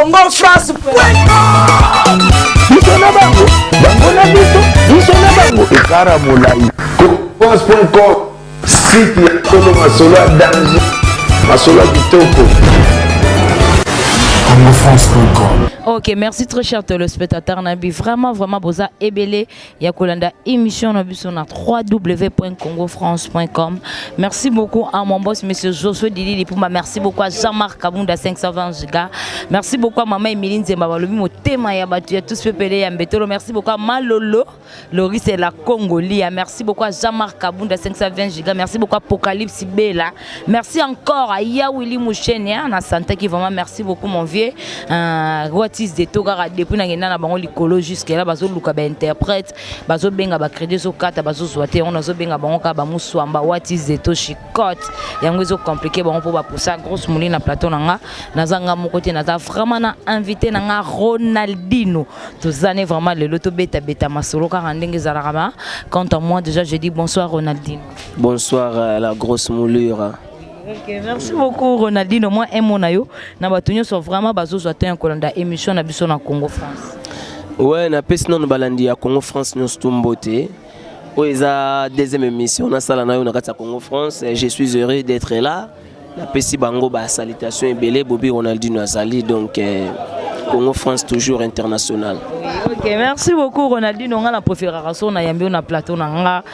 Congo France. Biso na bango, bango na biso, biso na bango, ekara molai. France.com, site ya solo, masolo ya danger, masolo ya kitoko. congofrance.com. Ok, merci très cher téléspectateur Nabi. Vraiment, vraiment, boza ebele ya kolanda émission na biso na www.congofrance.com. Merci beaucoup à mon boss, monsieur Josué Dili Lipumba. Merci beaucoup à Jean-Marc Kabunda 520 giga. Merci beaucoup à maman Emiline Nzemba balobi motema ya batu ya tous pepele ya mbetolo. Merci beaucoup à Malolo Loris et la Congolia. Merci beaucoup à Jean-Marc Kabunda 520 giga. Merci beaucoup à Apocalypse Bella. Merci encore à Yawili Mouchene na santé qui vraiment merci beaucoup mon vieux. What is de Togara depuis na ngenda na bango likolo jusque là bazo luka ba interprète, bazo benga ba crédit zo kata bazo zwa te, on azo benga bango ka ba muswamba what is de to chicote. Yango ezo compliqué bango po ba pousser grosse mouline na plateau na nga. Naza nga moko te, naza vraiment na invité na nga Ronaldinho. Tozane vraiment lelo to beta beta masolo kaka ndenge ezalaka ba. Quant à moi déjà, je dis bonsoir Ronaldinho. Bonsoir la grosse moulure. Ok, merci beaucoup Ronaldinho. Moi un mot na yo na bato nyonso vraiment bazozwa te ya kolanda émission na biso na Congo France. Ouais, napesi nano balandi ya Congo France nyonso tu mbote. Oyo eza deuxième émission nasala na yo na kati ya Congo France. Je suis heureux d'être là. Napesi bango basalutation ebele. Bobi Ronaldinho azali donc Congo France toujours international. Ok, merci beaucoup Ronaldinho. Nga na préférera so na yambi yo na plateau na nga,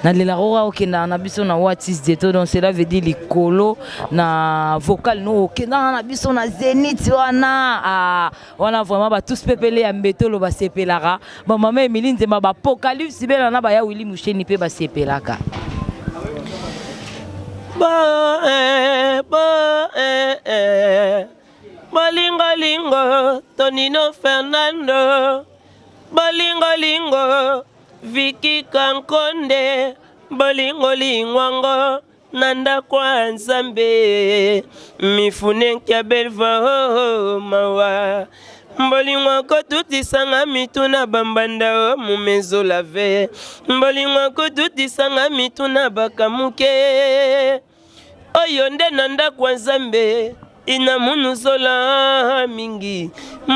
nalelaka oka okendaka na biso na Watis Deto, donc cela veut dire likolo na vocal no okendaka na biso na Zénith wana. Ah, wana vraiment batus pepele ya mbetolo basepelaka, bamama Emili Nzemba, bapocalypse bela na baya Willi Musheni mpe basepelaka. Ba eh, ba eh, eh. Balingolingo Tonino Fernando, balingolingo Viki Kankonde, bolingo na ndako ya Nzambe mifunenki belva oh, mawa bolingo kotutisanga mitu na bambanda o mumezolave, bolingo kotutisanga mitu na bakamuke oyo nde na ndako ya Nzambe ina munu zola mingi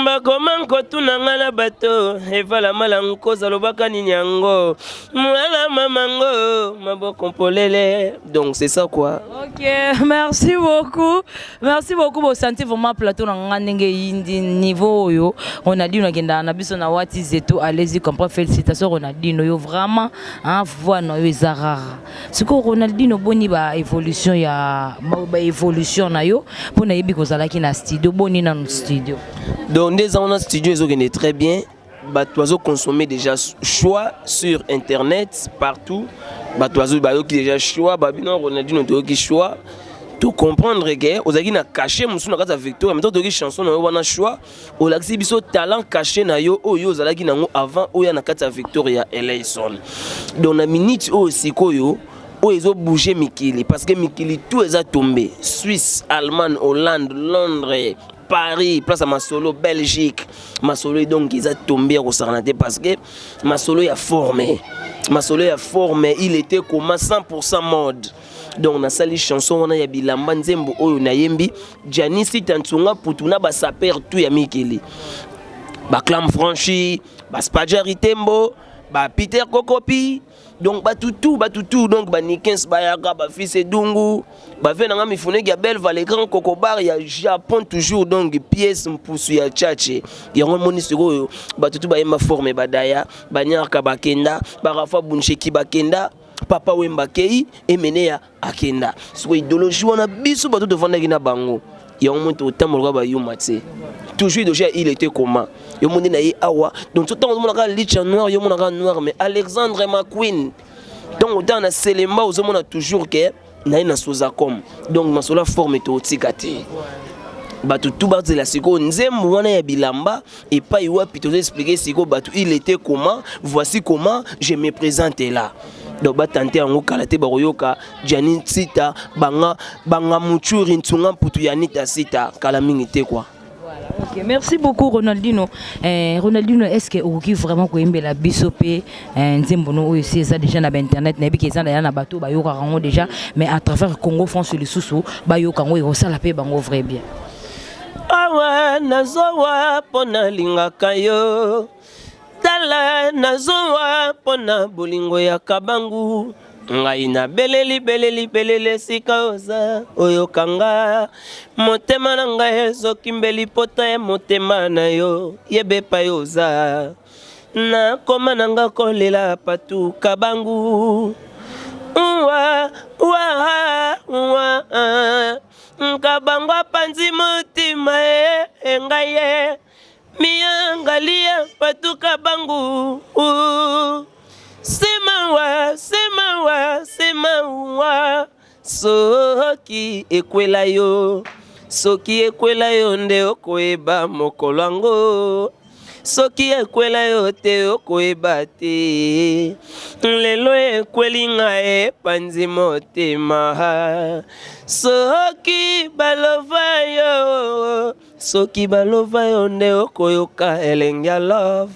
bakoma nkotuna nga na bato evala mala nkoza alobaka nini yango mwana mamango maboko mpolele. Donc c'est ça quoi. Ok, merci beaucoup, merci beaucoup. Bosanti vraiment plateau na nga ndenge eyindi niveau oyo Ronaldino akendaka na biso na Wati Zeto. Allez-y comprend. Félicitation Ronaldino, yo vraiment, hein, voix na yo eza rare. Sikoyo Ronaldino, boni ba évolution ya ba évolution na yo mpo nayebi kozalaki na studio? Boni nanu studio? Donc nde eza wana, studio ezokende très bien. Bato bazoconsommer déjà choix sur internet partout. Bato bayoki déjà choix babino Ronaldino, toyoki choix, tocomprendre ke ozalaki na cachet mosusu na kati ya Victoire, mais toyoki chanson na yo wana choix, olakisi biso talent caché na yo oyo ozalaki nango avant oya na kati ya Victoria Eleison. Donc na minute oyo sikoyo oyo ezobouge mikili, parce que mikili tout eza tombe: Suisse, Allemagne, Hollande, Londres, Paris, place ya masolo, Belgique, masolo donc eza tombe ya kosakana te, parce que masolo ya forme, masolo ya forme, il était comment 100% mode. Donc nasali chanson wana ya bilamba, nzembo oyo nayembi Janisi Tantunga Putu na basaper tout ya mikili, baclam franchi, baspajari tembo, bapeter kokopi, donc batutu batutu, donc banikens bayaka, bafils edungu bave nanga mifuneki ya Belva, le grand kokobar ya Japon toujours, donc pièce mpusu ya chache yango emoni. Sikoyo batutu bayemba forme, badaya banyarka bakenda, barafa bunsheki bakenda, Papa Wemba kei, Emeneya akenda. Sikoyo idéologie wana biso bato tovandaki na bango yango moi totambolaka bayuma te, toujours idéologie ya il était comment yo moni na ye awa. Donc so ntango ozomonaka licha noir, yo monaka noir, mais Alexandre McQueen, donc otanga na Selemba, ozomona toujours ke na ye na Sozacom. Donc masolo ya forme totika te, bato tu bazela sikoyo nzembo wana ya bilamba epai wapi tozo expliquer sikoyo bato il était comment, voici comment je me présente là. Donc batante yango kala te, bakoyoka Jani Sita banga banga muchuri ntunga mputu ya Nita Sita kala mingi te quoi. Ok, merci beaucoup Ronaldinho. Ronaldinho, est-ce que okoki vraiment koyembela biso pe nzembo no oyo esi eza déjà na ba internet? Nayebi ke eza na na bato bayokaka yango déjà, mais à travers Congo France lisusu bayoka yango, ekosala mpe bango vrai bien. Awa nazowa mpo nalingaka yo tala nazowa mpo na bolingo ya kabangu ngai nabeleli beleli beleli esika oza oyoka nga motema na ngai ezokimbeli pota ya motema na yo yeba epai oza nakoma na nga kolela patu kabangu wa wa wa Nkabango apanzi motima e ngai ye miangalia patuka bangu semawa semawa semawa soki ekwela yo soki ekwela yo nde okoyeba mokolo yango Soki ekwela yo te okoyeba te lelo ekweli nga epanzi motema soki balova yo soki balova yo nde okoyoka elengi ya love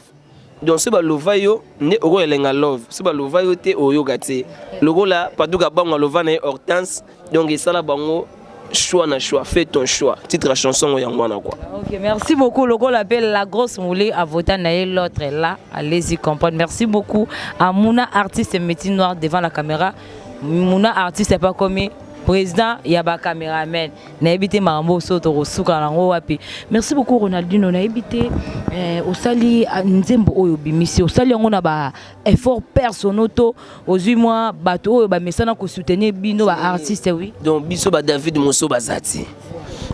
donc soki balova yo nde okoyoka elengi ya love soki balova yo te oyoka te lokola paduka bango alova na ye hortense Donc esala bango choix na choix, fais ton choix. Titre ya chanson yango wana quoi. OK, merci beaucoup lokola pe la grosse moulée à voter na l'autre là, allez-y comprendre. Merci beaucoup à Mouna artiste métier noir devant la caméra. Mouna artiste pas comme président ya ba caméraman nayebi te makambo so tokosuka nango wapi merci beaucoup ronaldino nayebi te eh, osali ah, nzembo oyo obimisi osali yango na ba effort personnel to ozwi mwa bato oyo bamesana kosoutenir bino ba artiste oui donc biso ba David Moso baza te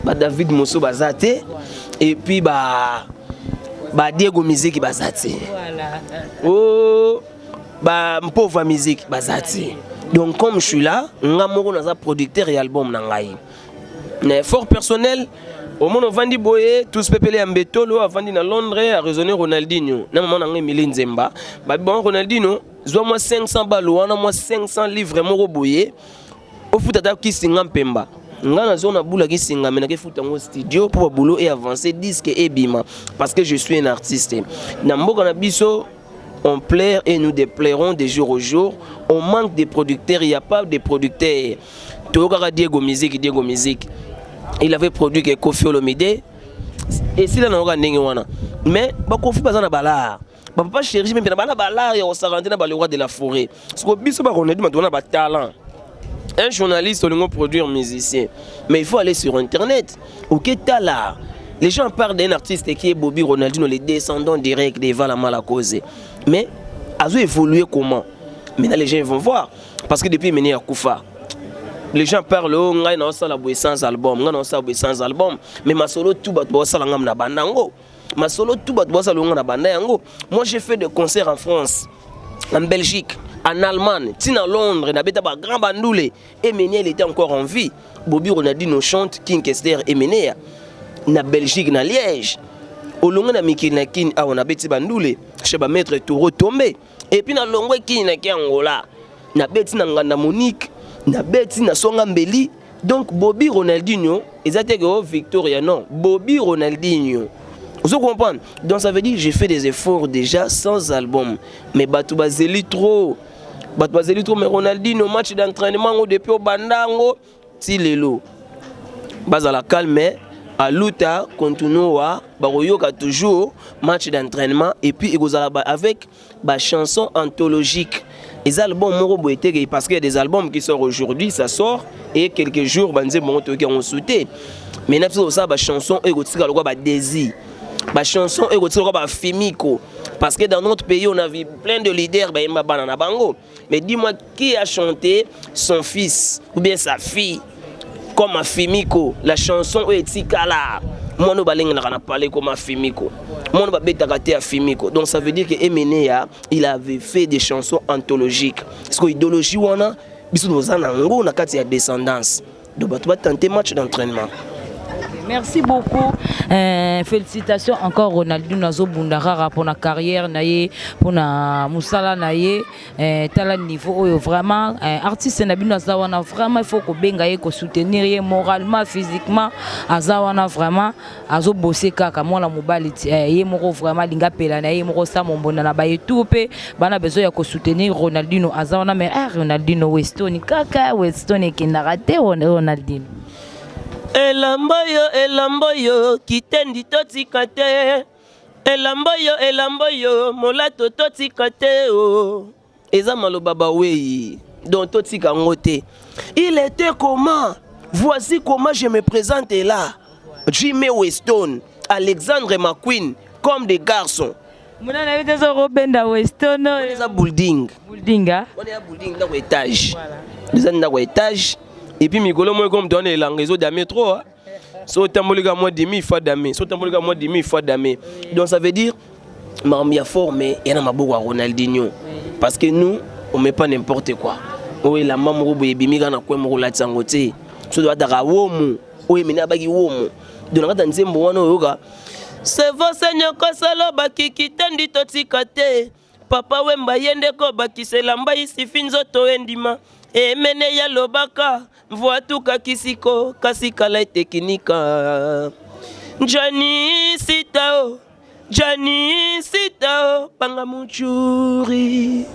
ba David Moso baza te et puis ba ba Diego Musique baza te voilà. oh ba Mpova Musique baza te donc comme je suis là nga moko naza producteur ya album na ngai na effort personnel omona ovandi boye tous pepele ya mbetolo avandi na londres araisonne ronaldinho na mama na ngai emili nzemba babi bango ronaldinho zwa mwa 500 balo wana mwa 500 livre moko boye ofuta ata kisi nga mpemba nga nazo na bula kisinga me nakefuta yango studio mpo babulo e avance disque ebima parce que je suis un artiste na mboka na biso on plaire et nous déplairons de jour au jour on manque de producteurs il n'y a pas de producteurs toyokaka Diego Musique Diego Musique il avait produit que Koffi Olomide esila na yoka ndenge wana mais bakofi baza na balar bapapa chéri mpe na bana balar ya kosakana te na ba le roi de la forêt siko biso bakonedi bato wana batalent un journaliste olingo produire musicien mais il faut aller sur internet ok tala les gens parlent d'un artiste qui est Bobby Ronaldinho le descendant direct de Vala Malakoze mais azo évoluer comment maintenant les gens vont voir Parce que depuis Mene akufa, les gens parlent oh ngai na osala boye sans album, ngai na osala boye sans album, mais masolo tout bato basala ngam na banda yango. Masolo tout bato basala ngam na banda yango. Moi j'ai fait des concerts en France, en Belgique, en Allemagne, tina Londres, na beta ba grand bandoule et Mene il était encore en vie. Bobby Ronaldinho chante King Kester et Menea na Belgique na Liège. Olongo na mikili na kin awa na beti bandoule chez ba maître Toro Tombe. Et puis na longwe kini na ke Angola. Na beti na nganda Monique, na beti na songa mbeli. Donc Bobby Ronaldinho, eza te que oh Victoria non, Bobby Ronaldinho. Vous comprenez? Donc ça veut dire j'ai fait des efforts déjà sans album. Mais bato bazeli trop. Bato bazeli trop mais Ronaldinho match d'entraînement ngo depuis obanda ngo ti lelo bazala calme aluta continua bakoyoka toujours match d'entraînement et puis ekozala avec ba chansons anthologiques eza album moko boye te parce qu'il y a des albums qui sortent aujourd'hui ça sort et quelques jours banzembo yango toyoki yango su te mais na biso kosala ba chansons oyo ekotika lokola ba désir ba chansons oyo ekotika lokola ba fimiko parce que dans notre pays on a vu plein de leaders bayemba bana na bango Mais dis-moi, qui a chanté son fils ou bien sa fille comme Afimiko, la chanson oyo etikala mwana oyo balengelaka na palais comme Afimiko mwana babetaka te Afimiko donc ça veut dire que Emeneya il avait fait des chansons anthologiques parce que idéologie wana biso toza na ngo na kati ya descendance donc bato batente match d'entraînement. Merci beaucoup. Félicitations encore Ronaldinho azobunda kaka pour na carrière na ye, pour na musala na ye, tala niveau oyo vraiment artiste na bino aza wana vraiment il faut kobenga ye ko soutenir ye moralement, physiquement aza wana vraiment azo bosser kaka mwana mobali ye moko vraiment linga pela na ye moko sa mombonda na ba et tout pe bana besoin ya ko soutenir Ronaldinho aza wana mais ah Ronaldinho Weston kaka Weston ekendaka te Ronaldinho. Elamba yo, elamba yo, kitendi totika te. Elamba yo, elamba yo, molato totika te oh. Eza maloba bawei, donc totika yango te. Il était comment? Voici comment je me présente là. Jimmy Weston, Alexandre McQueen, comme des garçons. Muna na yo te soko obenda Weston oyo. Eza building. Building, ah? Wana ya building, ndako étage. Eza ndako étage. Et puis mikolo moko comme towana elanga ezodame trop, ah. So otambolika mwa demi fois dame, so otambolika mwa demi fois dame. Donc ça veut dire makambo ya forme ya na maboko ya Ronaldinho, parce que nous, on met pas n'importe quoi. Oyo elamba moko boye ebimi kaka na coin moko, olati yango te. So toataka womu oyo emeni abaki womu. Donc na kati ya nzembo wana oyoka sevosenyokosalo bakiki tendi totika te. Papa Wemba ye nde kobakisa elamba isifi nzoto endima emene ya lobaka mvua kisiko kasi kala etekinika jani sita o jani sita o panga muchuri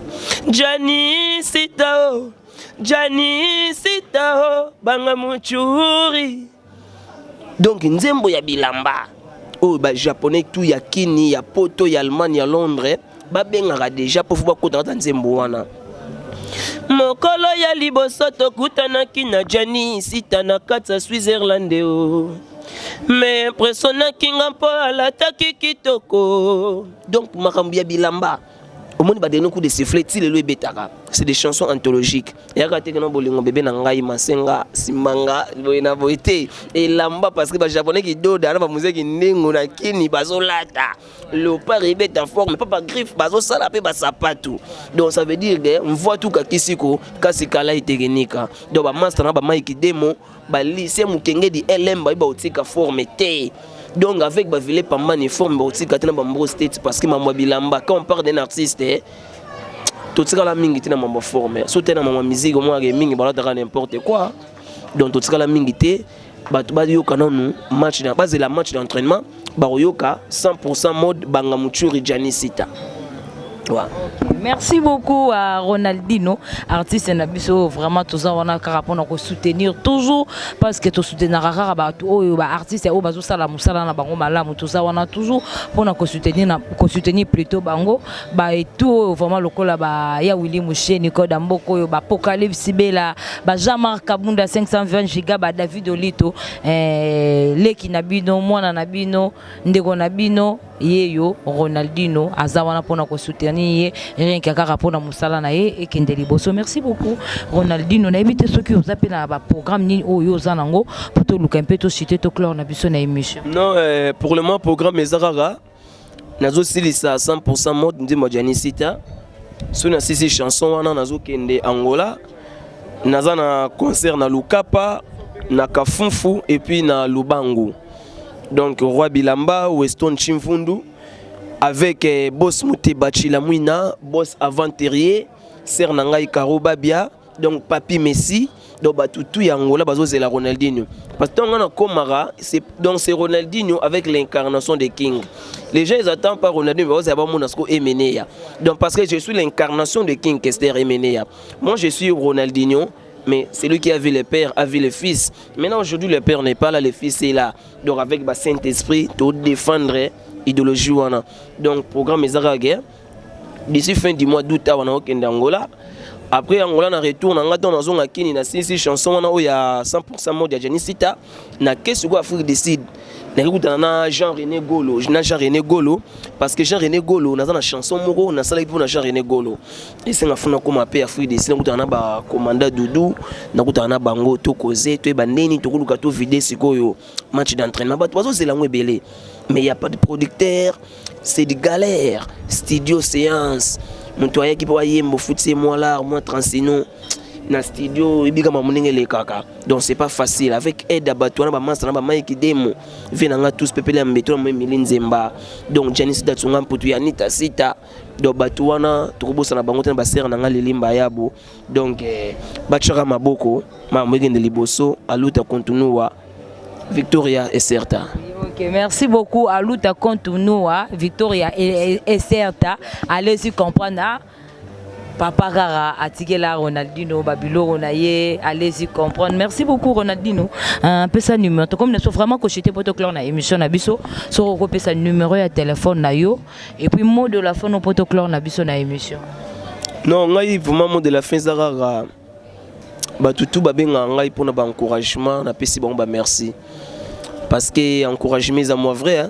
jani sita o jani sita o banga muchuri. Donc nzembo ya bilamba oyo, bajaponais tout ya kini, ya Poto, ya Allemagne, ya Londres babengaka déjà mpo fo bakota kata nzembo wana. Mokolo ya liboso tokutanaki na Jani Sita na kati ya Switzerland o me impressionnaki nga mpo alataki kitoko. Donc makambo ya bilamba, omoni badernier coup de sifflet ti lelo ebetaka. C'est des chansons anthologiques. Eyaka te kena bolingo bebe na ngai masenga simbanga boye na boye te, elamba, parce que bajaponais kidoda na bamuzeki ndingo na kini bazolata léopard ebeta forme papa griffe bazosala mpe basapatu. Donc ça veut dire que mvua tuka kisiko kasi kala etekenika. Donc bamaster na bamaiki demo balisie mokengedi lm bayi baotika forme te. Donc avec bavile pambani forme baotika te na bambro state, parce que mambo ya bilamba, quand on parle d'un artiste, eh, totikala mingi te na mambo forme. So te na mambo ya musique, omonaka mingi balataka n'importe quoi. Donc totikala mingi te, bato bayoka nanu match na bazela match d'entraînement, bakoyoka 100% mode banga muchuri Jani Sita. Ouais. Merci beaucoup à Ronaldinho, artiste na biso. Vraiment toza wana kaka mpona kosoutenir toujours, parce que tosoutenaka kaka bato oyo, baartiste oyo bazosala mosala na bango malamu. Toza wana toujours mpona kosoutenir na kosoutenir plutôt bango baetu oyo vraiment lokola ba ya Willy Musheni Koda mboka oyo, ba Apocalypse Bela, ba Jean-Marc Kabunda 520 giga, ba David Olito, leki na bino, mwana na bino, ndeko na bino yeyo Ronaldinho aza wana mpona kosoutenir ye, rien que kaka mpona mosala na ye ekende liboso. Merci beaucoup, Ronaldinho. Nayebi te soki oza mpe na baprogramme nini oyo oza nango mpo toluka mpe tochuter, toclore na biso na émission. Non, pour le moment programme eza kaka nazosilisa 100% mode nzembo ya Jani Sita. So nasilisi chanson wana, nazokende Angola, naza na concert na Lukapa, na Kafunfu et puis na Lubangu. Donc Roi Bilamba Weston Chimvundu avec boss Muteba Chilamwina, boss aventurier ser na ngai Karo Babia, donc Papi Messi. Donc batutu ya Angola bazozela Ronaldinho, parce que ntango nga nakomaka, donc c'est Ronaldinho avec l'incarnation de King. Les gens, ils attendent pas Ronaldinho, bazozela bamona siko Emeneya. Donc parce que je suis l'incarnation de King Kester Emeneya. Moi, je suis Ronaldinho, mais celui qui a vu le père a vu le fils. Maintenant, aujourd'hui, le père n'est pas là, le fils est là. Donc avec ba Saint-Esprit to défendre idéologie wana. Donc programme ezaka guerre d'ici fin du mois d'août awa naokende Angola. Après Angola, na retour na nga, ntango nazonga kini na silisi chanson wana oyo ya 100% mode ya Janisita, nake sikoyo Afrique du Sud, nakekutana na Jean René Golo, na Jean René Golo, parce que Jean René Golo, naza na chanson moko nasalaki mpo na Jean René Golo. Esenga funa koma mpe Afrique du Sud, nakutana na bacommanda Dudu, nakutana na bango, tokoze toyeba ndeni tokoluka tovide sikoyo match d'entraînement. Bato bazozela yango ebele, mais y a pas de producteur, c'est de galère. Studio séance, moto ayaki mpo ayemba, ofuti ye mwa lar mwa transino na studio, ebikama ndenge elekaka. Donc c'est pas facile. Avec aide ya bato wana, bamasa na bamaiki demo ve na nga tous pepele ya mbeto na moemili nzemba. Donc Janis Datunga Mputu ya Nita Sita, donc bato wana tokobosana bango te na basere na nga Lelimba yabo. Donc batiaka maboko, makambo ekende liboso. Aluta continua, victoria est certa. Ok, merci beaucoup. Aluta continua, victoria est certa. Allez-y comprendre. Ah. Papa kaka atikela Ronaldinho ba biloko na ye, allez-y comprendre. Merci beaucoup Ronaldinho. Pesa numéro. To comme naso vraiment ko chuter poto clore na émission na biso. So ko pesa numéro ya téléphone na yo et puis mot de la fin no poto clore na biso na émission. Non, ngai vraiment mot de la fin eza kaka bato tu babengaka ngai mpona baencouragement, napesi bango bamerci parce que encouragement eza mwa vrai, hein?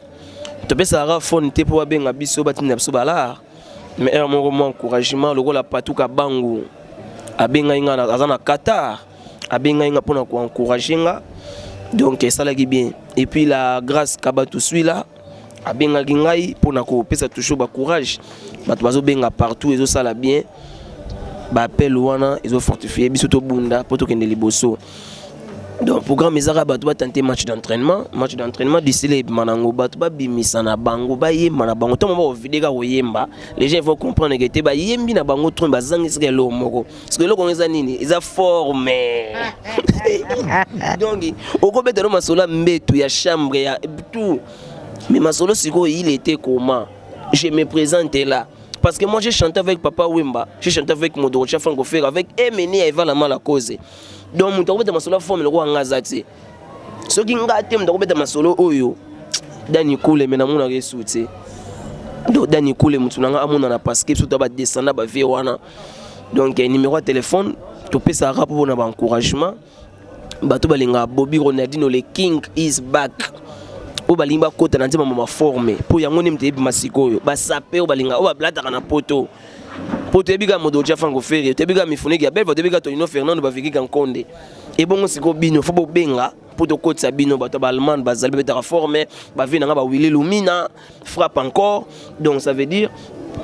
Topesaka phone te mpo babenga biso, batinda biso balar, mais heure moko mwa encouragement lokola Patuka Bangu abengai nga, aza na Qatar, abengai nga mpona koencourage nga, donc esalaki bien. Et puis la Grâce Kabatuswila abengaki ngai mpona kopesa toujours bacourage. Bato bazobenga partout, ezosala bien. Baappel wana ezofortifie biso, tobunda mpo tokende liboso. Donc programme ezaka bato batante match d'entraînement, match d'entraînement d'ici là ebima nango, bato babimisa na bango, bayemba na bango. Ntango bakovide kaka koyemba, les gens vont comprendre que te bayembi na bango trop, bazangisaka eloko moko, parce que eloko yango eza nini? Eza forme. Donc okobeta no masolo ya mbetu, ya chambre, ya tout, mais masolo sikoyo, il était comment? Je me présente là parce que moi, j'ai chanté avec Papa Wemba, j'ai chanté avec Modorocha Franco Ferre, avec Emeni Eva la Mala Cause. Donc moto akobeta masolo ya forme lokola nga aza te. Soki nga te, moto akobeta masolo oyo Dani Kule, me namonaka esu te. Donc Dani Kule, motu na nga amonana parce que biso to badescenda bavie wana. Donc numéro ya téléphone topesaka mpo mpona baencouragement, bato balingaka Bobi Ronaldino, le king is back, oyo balingi bakota na nzembo maforme, mpo yango nde moto eyebima sikoyo. Basape oyo balingaka, oyo balataka na poto, mpo toyebi kaka Modoja Franco Ferre, toyebi kaka Mifuniki ya Belva, toyebi kaka Tonino Fernando, Bavikika Nkonde. Ebongo sikoyo bino fo bobenga mpo tokotisa bino. Bato ya baallemagne bazali, babetaka forme, bavie nanga, bawili Lumina frappe encore. Donc ça veut dire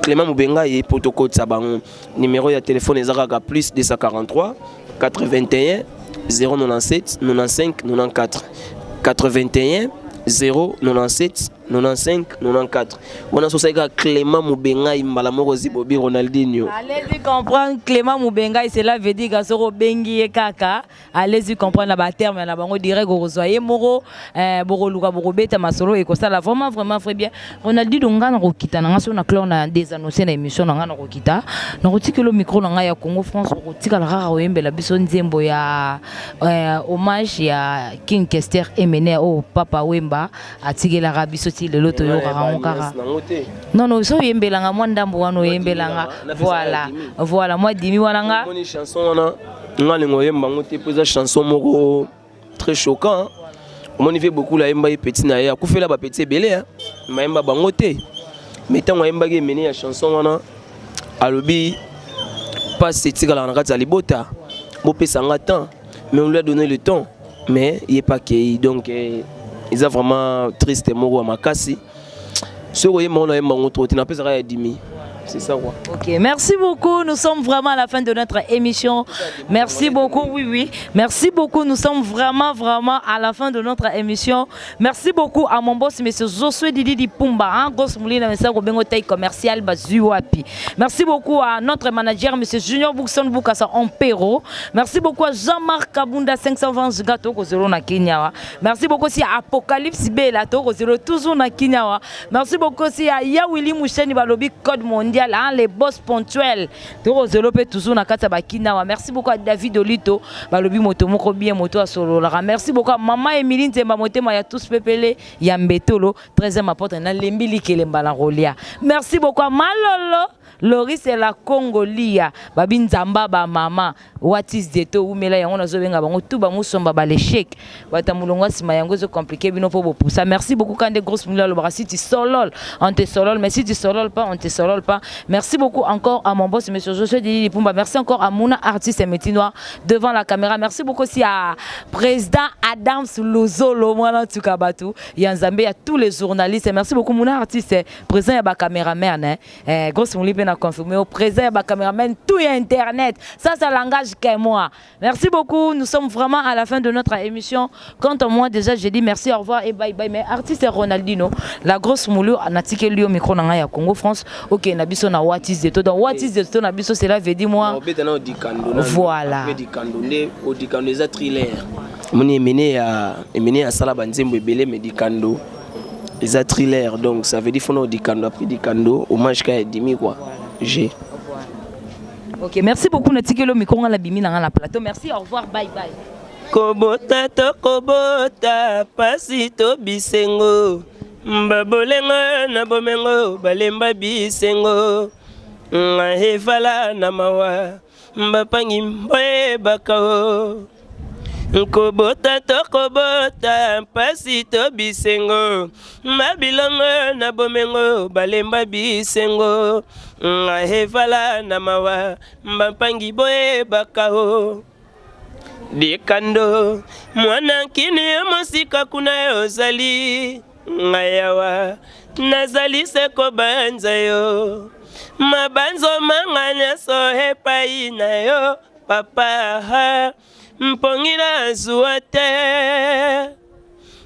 Clément Mobenga ye mpo tokotisa bango. Numéro ya telefone eza kaka plus 243 81 097 95 94, 81 097 95 94. Wana sosali kaka Clément Mobengai, mbala moko zibobi Ronaldinho. Allez-y comprendre, Clément Mubengai, cela veut dire que soki obengi ye kaka, allez-y comprendre na baterme na bango direct, okozwa ye moko, bokoluka, bokobeta masolo, ekosala vraiment vraiment très bien. Ronaldinho, nga na kokita na nga so na clore na désannonce na émission na nga, na kokita, na kotikela micro na ngai ya Congo France, okotikala kaka koyembela biso nzembo ya hommage ya King Kester Emene, oyo Papa Wemba atikelaka biso ti lelo toyokaka yango kaka. Nango te. Non, so oyembelanga mwa ndambo wana, oyembelanga. Voilà, mwa dimi wana nga. Omoni chanson wana, nga lingo oyemba yango te mpo eza chanson moko très choquant. Omoni ve beaucoup ayemba ye petit na ye akufela, bapeti ebele mayemba bango te, mais ntango ayembaki emene ya chanson wana, alobi pasi etikalaka na kati ya libota, bopesa nga temps. Mais on lui a donné le temps, mais ye pa kei. Donc eza vraiment triste moko ya makasi. Soki oyemba ngo, nayemba yango trop te, napesaka ya dimi, c'est ça quoi. Ok, merci beaucoup. Nous sommes vraiment à la fin de notre émission. Merci beaucoup. Oui. Merci beaucoup. Nous sommes vraiment, vraiment à la fin de notre émission. Merci beaucoup à mon boss, monsieur Josué Didi Pumba. Hein, grosse mouline, monsieur Robengo taille commercial, Bazuapi. Merci beaucoup à notre manager, monsieur Junior Boukson Boukassa Ampero. Merci beaucoup à Jean-Marc Kabunda, 520 Gato, Kozero na Kenya. Merci beaucoup aussi à Apocalypse Bella, Kozero, toujours na Kenya. Merci beaucoup aussi à Yawili Moucheni Balobi, Code Mondial, hein, les boss ponctuels. Tokozelo pe toujours na kati ya bakinawa. Merci beaucoup à David Olito, balobi moto moko bien, moto asololaka. Merci beaucoup à Maman Emilie Nzemba Motema ya tous pepele ya Mbetolo, 13e apôtre na lembi likelemba na rolia. Merci beaucoup à Malolo Loris la Congolia, babi Nzamba ba mama Watis Deto umela yango nazobenga bango tout bamusomba ba l'échec bata mulongo nsima yango ezo compliqué bino mpo bopusa. Merci beaucoup Kande Grosse Moula alobaka: si tu solol, on te solol, mais si tu solol pas, on te solol pas. Merci beaucoup encore à mon boss, monsieur Josué Dili Pumba. Merci encore à Mouna, artiste et métier noir devant la caméra. Merci beaucoup aussi à président Adams Luzolo, mwana tuka batu ya Nzambe, à tous les journalistes. Merci beaucoup Mouna artiste, président ya ba caméraman, hein. Grosse Mouli pe na confirmé au président ya ba caméraman tout ya internet, ça langage que moi. Merci beaucoup, nous sommes vraiment à la fin de notre émission. Quant à moi, déjà j'ai dit merci, au revoir et bye bye. Mais artiste Ronaldinho, la grosse moulure, natikeli yo micro na ngai ya Congo France. Ok, na biso na What is the to, donc What is the to na biso, cela veut dire moi obeta na odikando. Voilà. Dikando nde odikando eza thriller. Omoni emene ya emene asala banzembo ebele, mais dikando eza thriller. Donc ça veut dire fona odikando, après dikando hommage ka ya dimi quoi. J'ai Ok, merci beaucoup. Natikelo micro nga nabimi na nga na plateau. Merci, au revoir, bye bye. Kobota to kobota pasi to bisengo, babolengo na bomengo balemba bisengo, nga evala na mawa bapangi mboyebaka o. Kobota to kobota pasi to bisengo, mabilongo na bomengo balemba bisengo, nga evala na mawa bapangi boyebaka o. Dikando mwana nkini yo mosika kuna yo ozali, ngai awa nazali se kobanza yo, mabanzo manga nyonso epai na yo papa, mpongi nazwa te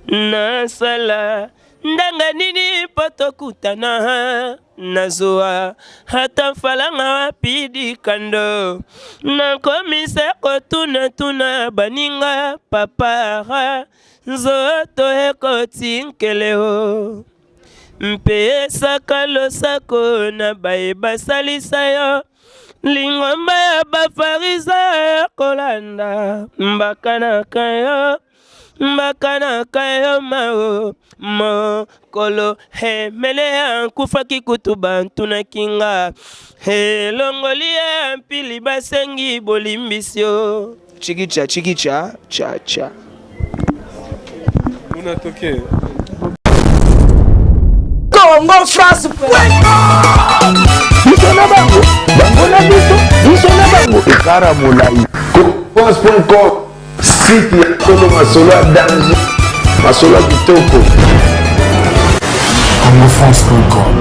nasala ndanga nini mpo tokutana, nazwa ata falanga wapi dikando, nakomisa kotuna-tuna baninga papa, nzoto ekoti nkeleo mpe esaka losako na baye basalisa yo, lingomba ya Bafarisai kolanda mbakanaka yo, mbakanaka yo mao mokolo emele akufaki kutu bantunaki nga elongoli ye mpili basengi bolimbisi yo. Chikicha chikicha cha cha. Kuna toke. Congo France. Biso na bango, bango na biso, biso na bango ekara molai. France.com, site ya solo, masolo ya danger, masolo ya kitoko. congofrance.com.